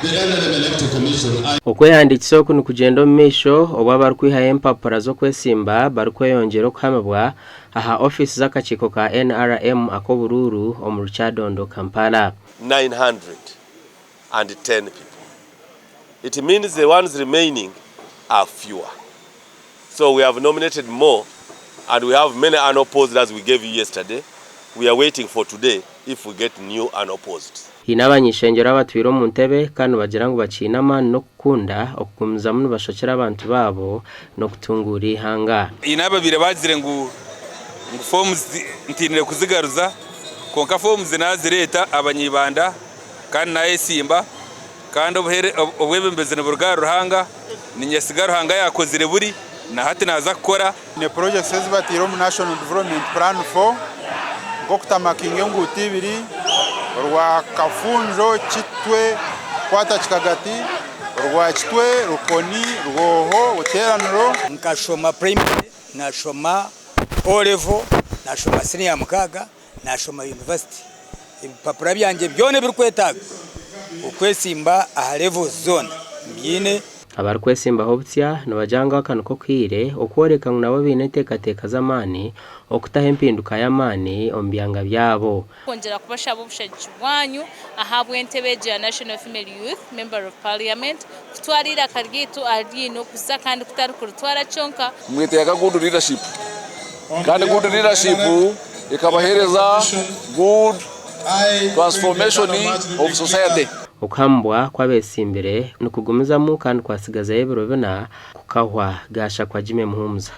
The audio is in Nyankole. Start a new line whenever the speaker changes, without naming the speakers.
The NRM Electoral Commission, I.
Okwehandiikisa oku nikugyenda omu maisho obu abarikwihayo empapura z'okwesimba barikweyongyera okuhamibwa aha ofiisi z'akakiiko ka NRM ak'oburuuru omuri Kyadondo, Kampala.
910 people. It means the ones remaining are fewer. So we have nominated more and we have many unopposed as we gave you yesterday. We are waiting for today if we get new unopposed.
Haine abany'ishengyero abatwire omu ntebe kandi nibagira ngu bakiine amaani n'okukunda okugumizamu nibashokyera abantu baabo n'okutunguura eihanga.
Haine ababaire bagizire ngu ngu forms ntiinire kuzigaruza kwonka forms nazireeta abanyaibanda kandi nayesimba Kandi obwebembezi niburuga ahari Ruhanga, ninyesiga Ruhanga yaakozire buri, na hati naaza kukora.
Haine projects ezi bataire omu National Development Plan for nk'okutamakinga enguuto ibiri, orwa Kafunjo, Kitwe kukwata Kikagati, orwa Kitwe, Rukoni, Rwoho, Buteraniro.
Nkashoma primary, nashoma O level, nashoma siniya ya mukaaga, Naashoma yunivasite. Ebipapura byangye byona ebirikwetaaga okwesimba aha levels zoona mbyine.
Abarikwesimbaho obutsya nibagira ngu aka niko kaire okworeka ngu nabo baine enteekateeka z'amaani okutaho empinduka y'amaani omu byanga byabo.
Kwongyera kubashaba obushagiki bwanyu ahabw'entebe egi ya National Female Youth Member of Parliament kutwara eiraka ryaitu ahu riine okuza kandi kutari kuritwara kyonka.
Mwetaaga good leadership kandi good leadership ekabaheereza good transformation of society.
Okuhamibwa kw'abetsimbire nikugumizamu kandi kwatsigazayo ebiro bina kukahwa, Gashakwa Jimmy Muhumuza.